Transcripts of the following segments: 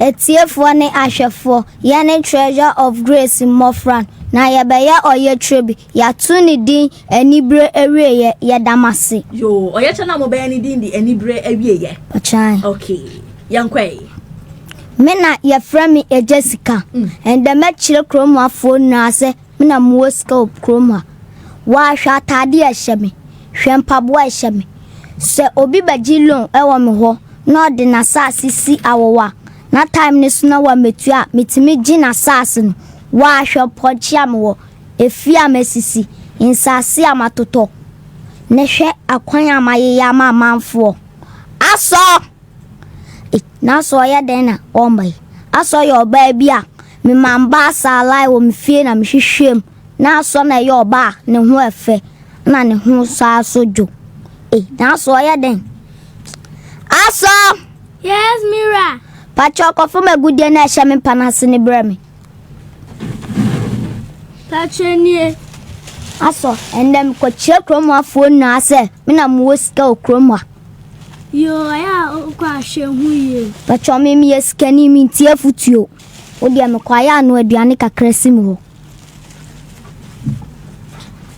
Atiefoɔ ne ahwɛfoɔ, yɛne Treasure of Grace mmɔfra no, na yɛbɛyɛ ɔyɛkyerɛ bi. Yɛato ne din Anibere Awieeɛ. Yɛda mo ase. Yoo, ɔyɛkyerɛ no a mobɛyɛ no din de Anibere Awieeɛ. Ɔkyan. Okay, yɛnkɔ ɛ. Me na yɛfrɛ me Agya Sika. Ɛndɛ mɛkyerɛ kurom hafoɔ nyinaa sɛ me na mewɔ sika wɔ kurom ha. Waa hwɛ ataade a ɛhyɛ me, hwɛ mpaboa a ɛhyɛ me. Sɛ obi bɛgye loan wɔ me hɔ na ɔde n'asaase si awowa na time no so na wammetua a, metumi gye n'asaase no. Waa hwɛ pɔnkye a mewɔ, efie a masisi, nsaase a matotɔ, ne hwɛ akwan a mayeyɛ ama amanfoɔ. Asɔ! Ei, nanso ɔyɛ dɛn na ɔmma yi? Asɔ yɛ ɔbaa bi a mema mbaa saa line wɔ me fie na mehwehwɛ mu na asɔ na ɛyɛ ɔbaa a ne ho ɛfɛ na ne ho saa so dwo. Ei, nanso ɔyɛ dɛn? Asɔ! Yes, Mira. Pakyɛ kɔfa m'agudeɛ no a ɛhyɛ me mpa no ase no brɛ me. Pakyɛ nie. Asɔ, ɛndɛ mekɔkyerɛ kurom afoɔ nyinaa sɛ me na mewɔ sika wɔ kurom ha. Yoo, ɛyɛ a wokɔ ahwɛ ho yie. Pakyɛ me meyɛ sikani mentie afotuo. Wo deɛ mekɔ ayɛ ano aduane kakra si me hɔ.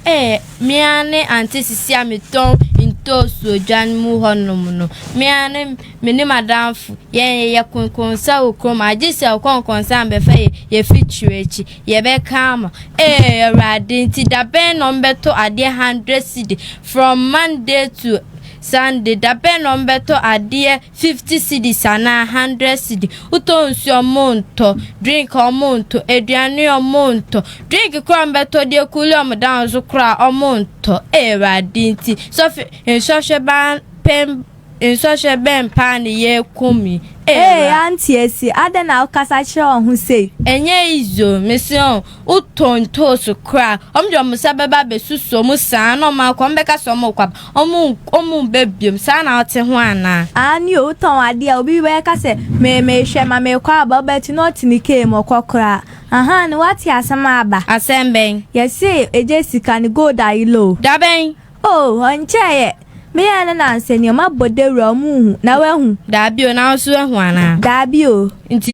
Ee, me ara ne Auntie Sisi a metɔn ntoosi wɔ dwa no mu hɔnom no. Me ara ne me ne m'adamfo, yɛn yɛyɛ konkonsa wɔ kurom ha. Gye sɛ ɔkɔnkɔnsa ambɛfa yɛ yɛfi kyerɛ akyi. Yɛbɛka ama. Ee, Awurade, nti da bɛn na ɔmbɛtɔ adeɛ 100 cedi from Monday to Sunday? Da bɛn na ɔmbɛtɔ adeɛ 50 cedis anaa 100 cedi? Wotɔ nsuo ɔmo ntɔ, drink ɔmo ntɔ, aduane ɔmo ntɔ. Drink koraa ɔmbɛtɔ deɛ cool ɔmo down so koraa ɔmo ntɔ. Ee, Awurade, nti sɔfe nsɔhwɛ ban pɛn nsɔhwɛ bɛn paa ne yɛrekom yi? Ee, Awurade. Auntie Esi, adɛn na wokasa kyerɛ wo ho sei? Ɛnyɛ easy o, mese ɔn, wotɔ ntoosi koraa, ɔmo de ɔmo nsa bɛba abɛsusu ɔmo saa na ɔmo akɔ, ɔmo bɛka sɛ ɔmo rekɔ aba, ɔmo ɔmo mba biom, saa na wote ho anaa? Aane o, wotɔn adeɛ a obi bɛka sɛ me mehwɛ ma mekɔ aba, wobɛte na ɔte ne kaa mu ɔkɔ koraa. Aha, ne wate asɛm aba. Asɛm bɛn? Yɛse egye sika ne gold ayela o. Da bɛn? O, ɔnkyɛeɛ. Meyɛɛ no nansa ni, ɔmo abɔ dawuro a ɔmo nhu. Na woahu? Daabi o, na wo nso woahu anaa? Daabi o. Nti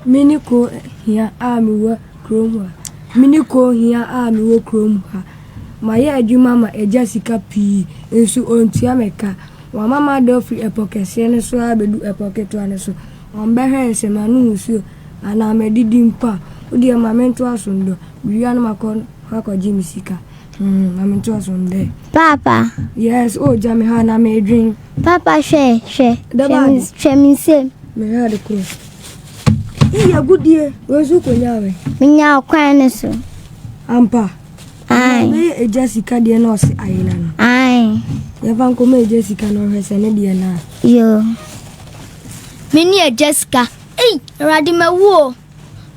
Me ne ko hia a mewɔ kurom ha. Me ne ko hia a mewɔ kurom ha. Mayɛ adwuma ma agya sika pii nso ɔntua me ka. Wama m'adɔ firi ɛpɔ kɛseɛ no so ara bɛdu ɛpɔ ketewa no so. Ɔmbɛhwɛ sɛ manom nsuo anaa madidi mpo a, wo deɛ ma mentoa so ndɔ. Mewie a na makɔ akɔgye me sika. Ma mentoa so ndɛ. Papa. Yes, oh gya me ha na medwen. Papa hwɛ hwɛ Dɛbɛ ade. hwɛ me nsam. Mehwɛ ade koro. Iyi agudie, wei nso kɔnyaa wɛ. Menya ɔkwan no so. Ampa. Ae. Bɛyɛ agya sika deɛ na ɔse ayela no. Ae. Yɛmfa nkɔma agya sika na ɔhwɛ sɛ ne deɛ no a. Yo. Me ne agya sika. Ei, Awurade mawu o.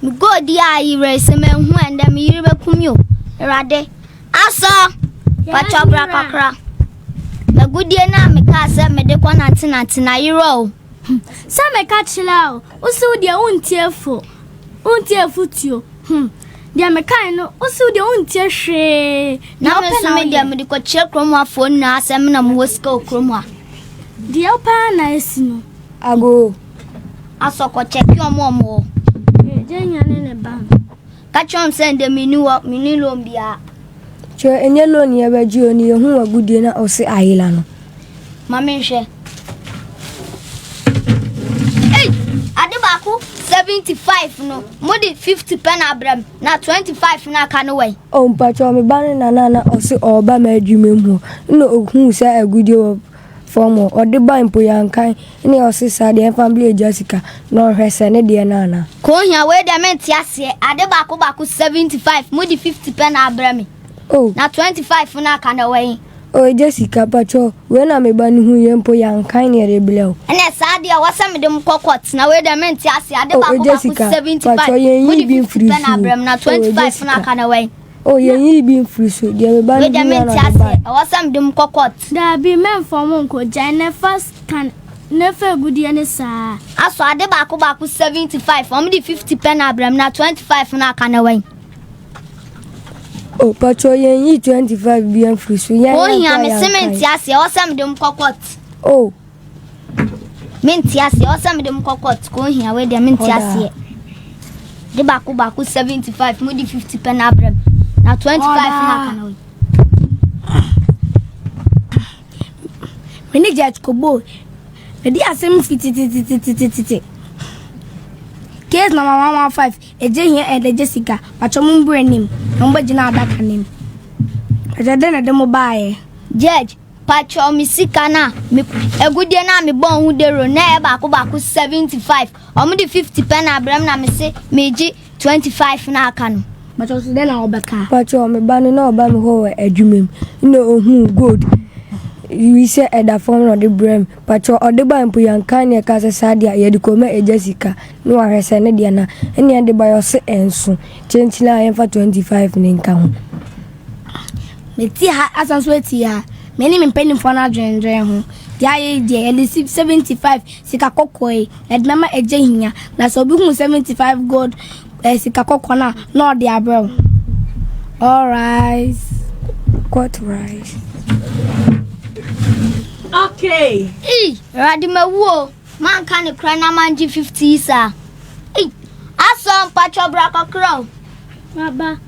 Me gold yi a ayerɛ sɛ manhu ɛndɛ me yere bɛkum yi o. Awurade. Asɔ! Pakyɛ bra kakra. M'agudie no a mekaa sɛ mede kɔ nantenante na ayerɛ o. Sɛ meka kyerɛ wo, wo se wo deɛ wontie fo. Wontie afotuo. Deɛ mekae no, wo se wo deɛ wontie hwee. Na me nso me deɛ mede kɔkyerɛ kurom afoɔ nyinaa sɛ me na mewɔ sika wɔ kurom ha. Deɛ wopɛ ara na asi no. Ago. Asɔ kɔkyɛke ɔmo ɔmo hɔ. Gye nya ne ne ba no. Ka kyerɛ ɔmo sɛ ndɛ menni hɔ, menni loan biara. Kyerɛ ɛnyɛ loan yɛbɛgye o ne yɛhu agudie na ɔse ayela no. Ma menhwɛ. Ei, ade baako 75 no, mode 50 pɛ na abrɛ m na 25 no aka no wɛn. O mpakyɛ me ba no nana na ɔse ɔreba m'adwuma mu hɔ na ohuu sɛ agudie wɔ fam hɔ ɔde ba mpo yɛankan ne ɔse saa deɛ ɛmfa mbrɛ agya sika na ɔhwɛ sɛ ne deɛ no anaa. Kò hia wei deɛ mente aseɛ. Ade baako baako 75 mode 50 pɛ na abrɛ me. O Na 25 no aka no wɛn. o agya sika pakyɛ wei na me ba no hu yɛ mpo yɛankan ne yɛde brɛ o. Ɛnɛ saa deɛ wɔ sɛ mede mo kɔ court na wei deɛ mente aseɛ. Ade O baako agya baako sika 75 pakyɛ yɛnyi mode bi 50 mfiri pɛ na so abrɛ m na o. O agya 25 no sika. aka no wɛn. O yɛnyi bi mfiri so deɛ me ba Wei no deɛ hu yɛ mente na ɔde aseɛ. bae. Ɛwɔ sɛ mede mo kɔ court. Daabi, mɛmfa mo nkɔ. Gyae na fa kan na fa agudie ne saa. Asɔ ade baako baako 75 ɔmo de 50 pɛ na abrɛ m na 25 no aka no wɛn. O pakyɛ yɛnyi 25 bi mfiri so yɛn Kò yɛn hia kɔ me se mente yɛankan. aseɛ. Ɛwɔ sɛ mede mo kɔ court. O. Mente aseɛ. Ɔsɛ mede mo kɔ court kɔ ohia wei deɛ mente aseɛ. De baako baako 75 mo de 50 pɛ na abrɛ me. Na 25 na aka na wei. Me ne Judge Kobo medi asɛm fi tetetetetete. Case number 115, Egye Hia and Egye Sika. Pakyɛ mo mbra anim na mo bɛgyina adaka no mu. Pakyɛ dɛn na ɛde mo baeɛ? Judge, pakyɛ me sika no a me agudie no a mebɔɔ ho dawuro na ɛyɛ baako baako 75. Ɔmo de 50 pɛ na abrɛ me na mese megye 25 na aka no. Pakyɛ so dɛn na wɔbɛka? Pakyɛ me ba no na ɔba me hɔ wɔ adwuma mu na ohuu gold wi sɛ ɛda fam na ɔde brɛ me. Pakyɛ ɔde ba mpo yɛnka ne ɛka sɛ saa deɛ a yɛde kɔma agya sika na wahwɛ sɛ ne deɛ na ɛne ɛde ba yɛ ɔse ɛnso kyɛnkyɛn a yɛmfa 25 ne nka ho. Meti ha asan so ati ha. Me ne me mpanimfoɔ no adwendwen ho. Deɛ ayɛ yi deɛ yɛde si 75 sika kɔkɔɔ yi yɛde bɛma Agya Hia na sɛ obi hu 75 gold eh, sika kɔkɔɔ no a na ɔde abrɛ wo. All rise. Court rise. Okay. Ei, Awurade mawu o. Manka ne kora na mangye 50 yi saa. Ei, asɔ mpatwɔ bra kɔkora o. Baba.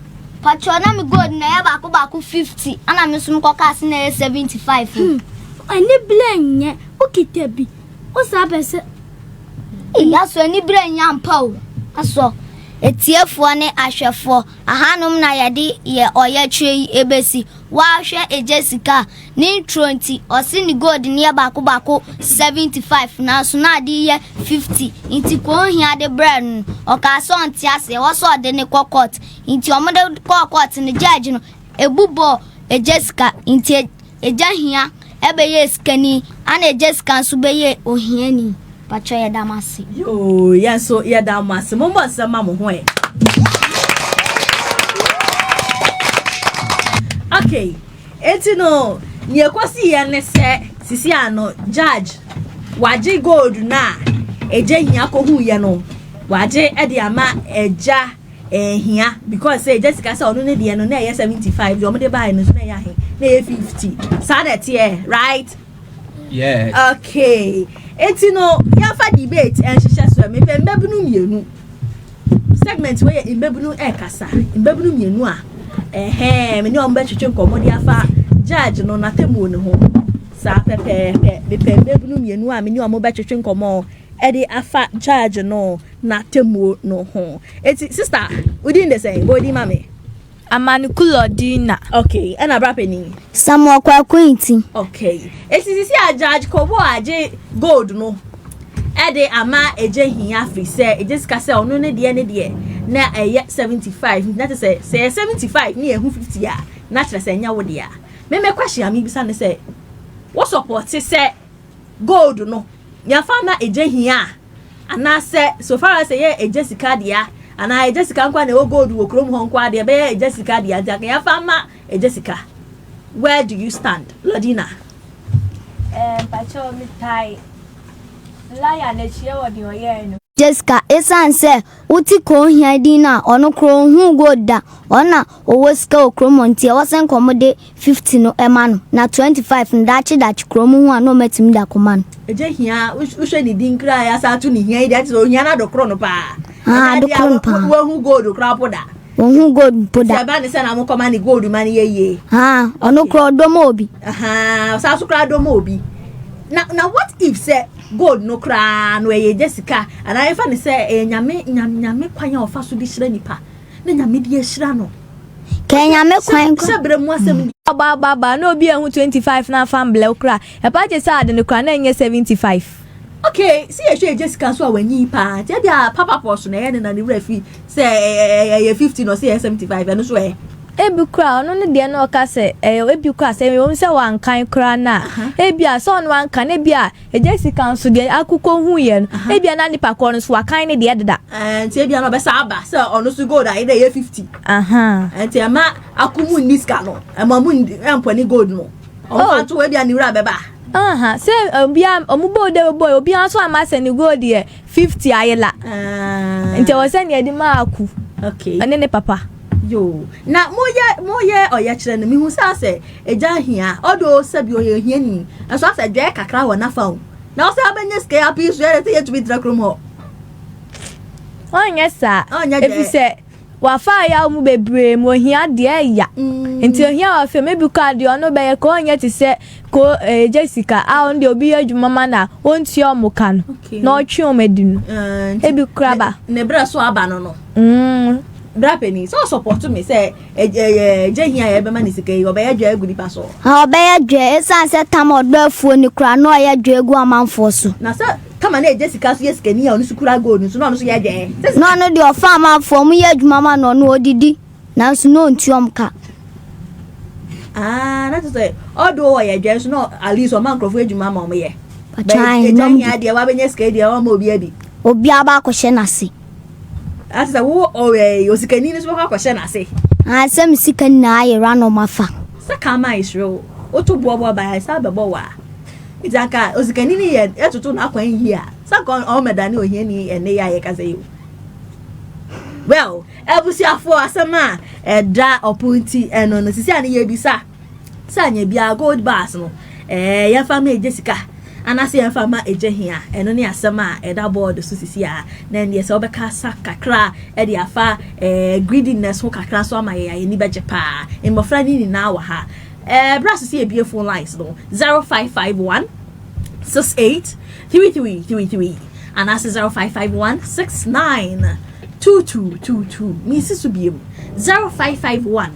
Patwɔ na me gold na ɛyɛ baako baako 50 ana me nso mekɔkaa se na ɛyɛ 75 o. Ani bere nyɛ wokita bi. Wo saa pɛ sɛ Ei, asɔ ani bere nyɛ ampa o. Asɔ etiefoɔ ne ahwɛfoɔ ahanom na yɛde yɛ ɔyɛkyerɛ yi ebesi. Wahwɛ egye sika a ne nturo nti ɔse ne gold ne yɛ baako baako 75 nanso na ade yɛ 50 nti kò ohia de brɛ no ɔkaa sɛ ɔnte aseɛ wɔ sɛ ɔde ne kɔ court nti ɔmo de kɔɔ court no judge no ebu bɔɔ egye sika nti egya hia ɛbɛyɛ sikani ana egye sika nso bɛyɛ ohiani patwɛ yɛ dam ase. Yoo, yɛn nso yɛda mo ase. Mommɔ nsɛm ma mo ho ɛ. Okay, eti no nea ekosi yɛ ne sɛ sisi ano judge wagye gold na egye hia kohu yɛ no wagye ɛde ama ɛgya ɛhia because sɛ egye sika sɛ ɔno ne deɛ no na ɛyɛ 75 deɛ ɔmo de baa no nso na ɛyɛ ahe na ɛyɛ 50 saa na ɛteɛ, right? Yes. Okay, eti no yɛmfa debate ɛnhyehyɛ so. Mepɛ mmabunu mmienu segment wei yɛ mmabunu ɛɛkasa, mmabunu mmienu a ɛhɛn me ne wɔn bɛtwetwe nkɔmmɔ de afa judge no n'atemmuo ne ho saa pɛpɛɛpɛ. Mepɛ mmabunu mmienu a me ne wɔn bɛtwetwe nkɔmmɔ ɛde afa judge no n'atemmuo no ho. Eti sister, wodi ne sɛn bɔ ma me? Amanikulu Dina. Okay, ɛna bra panin? Samuel Kwaku Nti. Okay, eti sisi a judge Kobo agye gold no ɛde ama egye hia firi sɛ egye sika sɛ ɔno ne deɛ na ɛyɛ 75 na kyerɛ sɛ sɛ ɛyɛ 75 ne ɛho 50 a na kyerɛ sɛ ɛnyɛ wo deɛ a mɛmɛ question a mebisa ne sɛ wo support sɛ gold no yɛmfa ma egye hia a anaasɛ so far as ɛyɛ egye sika deɛ anaa egye sika nkwa na ɛwɔ gold wɔ kurom hɔ nkwa deɛ ɛbɛyɛ egye sika deɛ nti aka yɛmfa ma egye sika? Where do you stand, Ladina? Mpakyɛw, metae lawyer n'akyi wɔ deɛ ɔyɛɛ no. Jessica, ɛsiane sɛ wote kɔn din no a ɔno koro ohuu gold da, ɔna ɔwɔ sika wɔ kurom hɔ nti ɛwɔ sɛ nkɔmɔ de 50 no ɛma no na 25 no daakye daakye kurom ho a na ɔmatumi da kɔma no. Egye hia, wohwɛ ne din kura a yɛasa ato ne hia yi deɛ, ɛte sɛ ohia no adokoro no paa. Ah, Ɛnyɛ adeɛ a adokoro no paa. Wahu gold koraa po da. Ohun gold mpo sɛ da. Ɛba ne sɛ na mokɔma ne gold ma no yɛ yie. Ah, ɔno koro ɔdɔ ma obi. Saa so koraa dɔ ma obi na what if sɛ gold no koraa no ɛyɛ gye sika anaa yɛfa ne sɛ ɛyɛ nyame nyame kwan a ɔfa so de hyira nipa na nyame de ahyira no? Kɛ nyame kwan hyɛ berɛ mu asɛm. Ɔba aba aba na obi ehu 25 na afa mblɛw kora ɛpa kye sɛ ade no kora na ɛnyɛ 75. Okay, si yɛhwɛ egye sika so a wanyi paa nti ebi a papa pɔ so na ɛyɛ ne na ne werɛ fi sɛ ɛyɛ 50 na ɔsɛ ɛyɛ 75, ɛno so ɛ. Ebi kora ɔno ne deɛ na ɔka sɛ ɛyɛ ebi kora sɛ ɛwɔ mu sɛ wankan kora na ebi a sɛ ɔno wankan, ebi a egye sika nso deɛ akokɔ hu yɛ no, ebi a na nipa korɔ no so wakan ne deɛ deda. Nti ebi a na ɔbɛsa aba sɛ ɔno so gold a ɛyɛ ɛyɛ 50. Nti ɛma ako mu nni sika no, ɛma mu nni ɛmpɔ ne gold no ɔmo Oh. fa to ebi a ne wura bɛba. Sɛ obi a ɔmo bɔ ode bɔ obi a nso ama sɛ ne gold yɛ 50 ayela nti ɛwɔ sɛ nea ɛde maa aku ɔne ne papa. Yo, na moyɛ ɔyɛkyerɛ no, mihu sɛ asɛ egya hia ɔdo sɛbi ɔyɛ hiani nso asɛ dwɛ kakra wɔ nafa o. Na ɔsɛ abɛnya sika yi apii so yɛde sɛ yɛtumi tena kurom hɔ. Ɔnyɛ saa. Efisɛ wafa ayaw mu bebree mu ohia deɛ ɛya. Mm. Nti ohia wɔ fam ebi kɔ adeɛ ɔno bɛyɛ kɔ ɔnyɛ te sɛ ko eh, Jessica a ɔno deɛ obi yɛ adwuma ma na ɔntua ɔmo ka no na ɔtwe ɔmo adi no. Eh, ebi kora ba. Ne brɛ so aba no no. Mm. Bra panin sɛ ɔsɔpɔto me sɛ Gye hia a yɛbɛma ne sika yi, ɔbɛyɛ dwa agu nipa so. Ɔbɛyɛ dwa esiane sɛ tam a ɔdɔ afuo no kura na ɔyɛ dwa gu amanfoɔ so. Na sɛ tam a na ɛgye sika so yɛ sikani a ɔno nso kura gold nso na ɔno nso yɛ dwa. Na ɔno deɛ ɔfa amanfoɔ ɔmo yɛ adwuma ma no ɔno ɔdidi nanso na ɔntua ɔmo ka. Ah, na kyerɛ sɛ ɔdo ɔyɛ dwa nso na at least ɔma nkurɔfoɔ adwuma ma ɔmo yɛ. Bɛn ɛgya hia deɛ wabɛnya sika deɛ ɔma obi adi. Obiara baakɔhyɛ n'ase. Ate sɛ wo ɔyɛ osikani no so bɛkɔ akɔhyɛ n'ase. Ah, sɛ me sika nyinaa yera na ɔma fa. Sɛ karma is real, woto boɔboɔ ba a, ɛsan bɛbɔ wo a. Nti anka osikani no yɛ ɛtoto n'akwan yie a, sɛ anka ɔmmɛdane ohiani ɛnne yi a yɛkasa yi o. Well, abusuafoɔ asɛm a ɛda ɔpon ti ɛno no, sisi a no yɛbisa. Sɛ anyɛ biara gold bars no ɛɛ yɛmfa ma egye sika anaasɛ yɛmfa ma egye hia ɛno ne asɛm a ɛda board so sisi a na ɛndeɛ sɛ wobɛka asa kakra ɛde afa ɛɛ greediness ho kakra nso ama yɛn a yɛn ani bɛgye paa mmɔfra ne nyinaa wɔ ha ɛɛ bra so sɛ yɛbie phone lines no 0551 68 3333 anaasɛ 0551 69 2222 mesi so biem 0551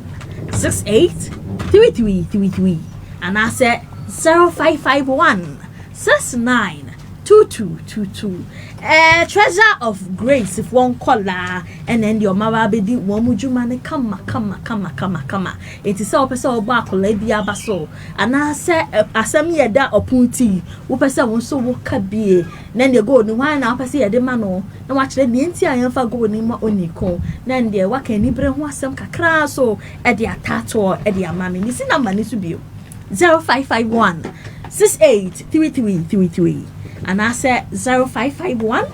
68 3333 anaasɛ 0551 69 2222 eh, treasure of grace foɔ nkɔlaa ɛna ɛnde ɔma wa abɛdi wɔn mu dwuma no kama kama kama kama kama enti sɛ wɔpɛ sɛ wɔbɔ akɔlaa bi aba so anaasɛ asɛm yɛ da ɔpon ti wopɛ sɛ wo nso woka bie na ɛndeɛ gold no hwan na wopɛ sɛ yɛde ma no na wakyerɛ nea enti a yɛmfa gold no mma onii ko, na ɛndeɛ waka anibere ho asɛm kakra nso de ataatoɔ de ama me. Mesi namba no so bio, 0551 68 3333 anaasɛ 0551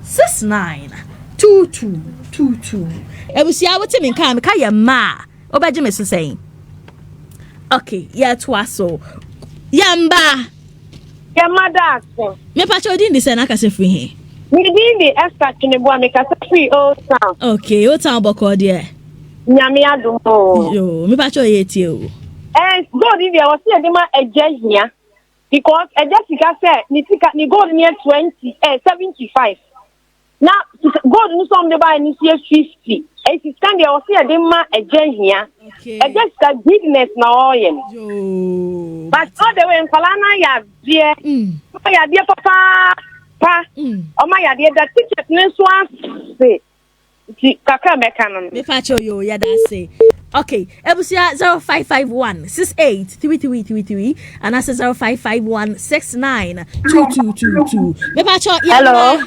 69 2222. Abusua wote me nka a meka yɛ mma a wobɛgye me so sɛn? Ok, yɛtoa so. Yɛmba. Yɛma da ase. Mepakyɛ odin de sɛ na akasa firi he? Me din de Esther Tweneboa, mekasa firi Old Town. Ok, Old Town bɔkɔɔ deɛ. Nyame adom o. Yo, mepakyɛ ɔyɛ tie o. Eh, gold deɛ wɔsi yɛde ma agya hia because agya sika sɛ ne sika ne gold ne yɛ 20 eh 75. Na sika gold no sɛ ɔmo de baeɛ no nso yɛ 50. Eti sika deɛ ɔsɛ yɛde ma ɛgya hia. Ɛgya sika greediness na ɔreyɛ no. But all the way nkwadaa no ayɛ adeɛ. Mm. Ɔmo ayɛ adeɛ papaapa. Mm. Ɔmo ayɛ adeɛ da teachers no nso ase. Nti kakra mɛka no no. Mepa kyɛw yoo yɛda ase. Okay, ebusua 0551 68 3333 anaasɛ 0551 69 2222. Mepa kyɛw yɛma. Hello.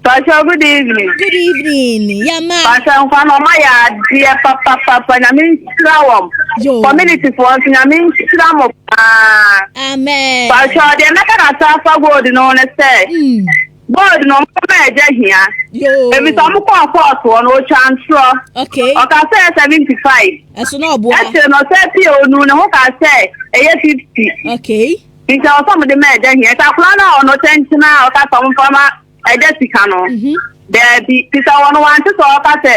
Pastor, good evening. Good evening. Yɛma. Pastor nkwa na ɔma yɛ adeɛ papapapa nyame nhyira wɔn. Yo. Community foɔ nso nyame nhyira mo paa. Amen. Pastor deɛ mɛka na asa afa gold no ne sɛ. Mm. Gold no ɔmo ma ɛgya hia. Yoo. Ebisa ɔmo kɔɔ kɔɔto hɔ no otwa ntorɔ. Okay. Ɔka sɛ ɛyɛ 75. Ɛso na ɔboa. Ɛkyerɛ no ɔsɛ pie onu ne ho ka sɛ ɛyɛ 50. Okay. Nti ɛwɔ sɛ ɔmo de ma ɛgya hia. Nti akwadaa no a ɔno kyɛnkyɛn a ɔka sɛ ɔmo mfa ma ɛgya sika no. Mhm. Daabi. Ti sɛ ɔno wante sɛ ɔka sɛ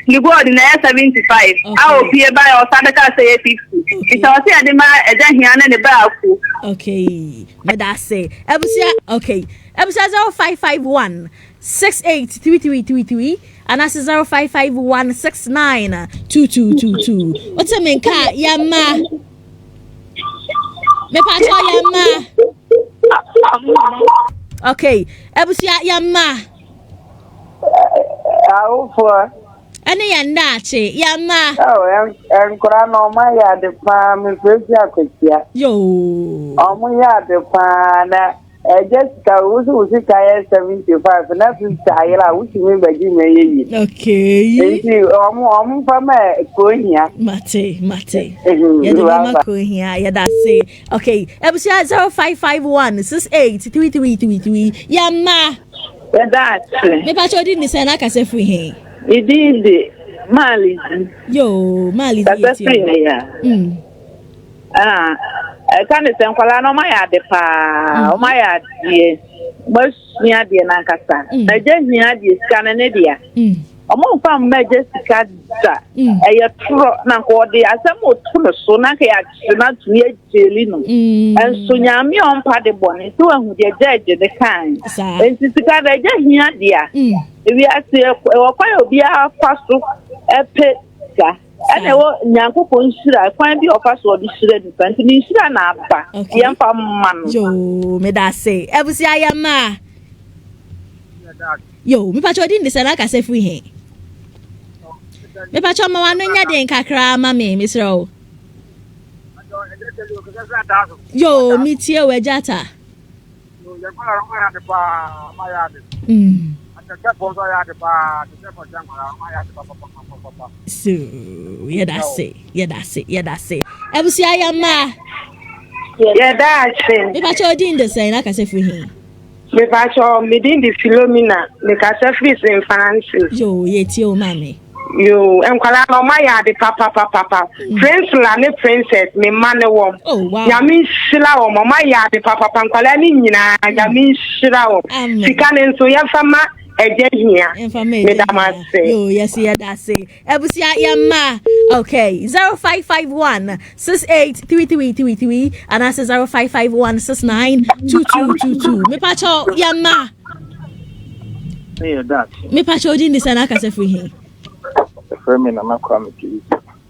ne gold no ɛyɛ 75. Okay. A opie baeɛ ɔsa bɛka sɛ ɛyɛ 50. Okay. Nti ɛwɔ sɛ yɛde ma ɛgya hia ne ne baako. Okay. Meda ase. Abusua, okay. Abusua 0551 683333 anaasɛ 0551 69 2222. Wote me nka yɛma. Mepakyɛ yɛma. Okay. Abusua yɛma. Awofoɔ. Ɛne yɛn daakye yɛma. Nkora no ɔmo ayɛ ade paa mefrɛ fi akwatia. Yoo. Ɔmo yɛ ade paa na ɛgya sika wo sɛ wo sika yɛ 75 na 50 ayera a wotumi bɛgye ma ɛyɛ yie. Okay. Nti ɔmo ɔmo mfa ma kuro hia. Mate mate. Yɛde bɛma kuro hia yɛda ase. Okay. Abusua 0551 68 3333 yɛma. Yɛda ase. Mepakyɛ odi ne sɛ na akasa firi he? Me din de Maalidi. Yoo, Maalidi Kasa firi ne ya. Mm. Ah, Ɛka ne sɛ nkwadaa no ɔmayɛ ade paa, ɔmayɛ adeɛ, ɔmasua adeɛ n'ankasa. Na agya hia adeɛ sika no ne dea. Ɔmo nfa mma agya sika da. Ɛyɛ torɔ na nka ɔde asɛm oto no so na nka yɛakyere no ato yɛagyeli no. Nso Nyame a ɔmpa de bɔne sɛ wahu deɛ gyɛɛgye ne kae. Nti sika no agya hia dea. Ewiase ɛwɔ kwan a obiara fa so ɛpɛ sika. Ɛna ɛwɔ Nyankopɔn nhyira kwan bi a ɔfa so ɔde hyira nipa nti ne nhyira na aba yɛmfa mma no. Yoo meda ase abusua yɛ mmaa. Yo mepakyɛ ɔdi ne sɛ na akasa firi he. Mepakyɛ ma wano nyɛ den kakra ma me mesrɛ wo. Yo metie wo agya ta. So yɛda ase yɛda ase yɛda ase abusua yɛ mmaa. Yɛda ase. Mepakyɛ ɔdi ne sɛ na akasa firi he. Mepakyɛ me din de Philomena mekasa firi St. Francis. Yoo yɛtie wo maame. Yoo nkwadaa no ɔma yɛ ade papapapapa. Prinsla ne princess me mma ne wɔm. Oh wow. Nyame nhyira wɔn ɔma yɛ ade papapa nkwadaa ne nyinaa nyame nhyira wɔn. Sika ne nso yɛmfa ma ɛgya hia. Yɛmfa ma ɛgya Meda mo hia. ase. Yoo yɛsi yɛda ase. Abusua yɛmma okay 0551 683333 anaasɛ 0551 692222 mepakyɛw yɛmma mepakyɛw din de sɛ na akasa firi he. Ɛfrɛ me Nana Kwame Keisi.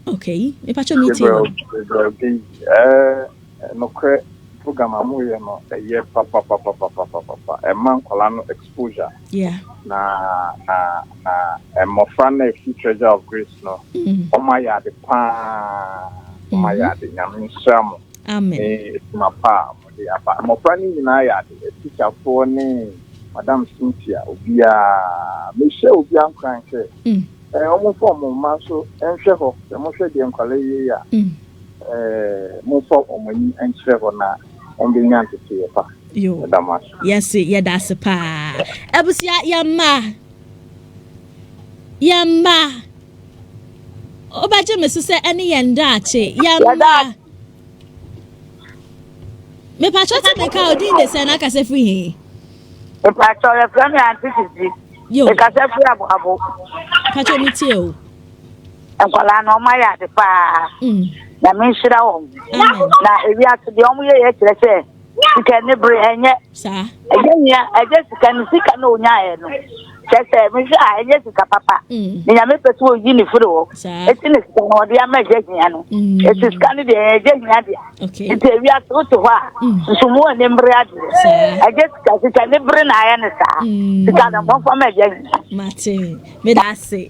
Okay mepakyɛw metie o. Gabriel Gabriel ɛɛ nokorɛ program a moyɛ no ɛyɛ papapapapapapa ɛma nkwadaa no exposure. Yeah. Na na na mmɔfra no a ɛfi Treasure of Grace no wɔn ayɛ ade paa wɔn ayɛ ade Nyame nhyira mo. Amen. Ne adwuma pa a mode aba mmɔfra no nyinaa yɛ ade atikyafoɔ ne Madam Cynthia obiara mehyɛ obiara nkuran sɛ ɛɛ wɔn mfa wɔn mma nso nhwɛ hɔ sɛ mohwɛ deɛ nkwadaa yi yɛ a ɛɛ momfa wɔn ani nkyerɛ hɔ na wɔn bɛnya nteteeɛ pa. Yo. Ɛda mo ase. Yɛse yɛda ase paa. Abusua yɛmma yɛmma wobɛgye me so sɛ ɛne yɛn daakye yɛmma mepatwɛ te meka odin de sɛ na akasa firi he. Mepatwɛ yɛfrɛ me Aunty Sisi. Yo. Mekasa firi Aboabo. Patwɛ me tie o. Nkwadaa no ɔmo ayɛ ade paa. Nyame nhyira wɔn. Na ewiase deɛ ɔmo yɛ yɛ kyerɛ sɛ sika ne bere ɛnyɛ. Ɛnyɛ hia ɛnyɛ sika ne sika na onyaeɛ no. Kyerɛ sɛ mehwɛ a ɛnyɛ sika papa. Ne nyame pɛ sɛ oyi ne firi hɔ. Eti ne sika no ɔde ama ɛgya hia no. Eti sika no deɛ ɛgya hia deɛ. Nti ewiase wote hɔ a susumu a ne mbere adeɛ. Ɛgya sika sika ne bere na ayɛ ne saa. Sika no mɔmfa ma ɛgya hia. Mate meda ase.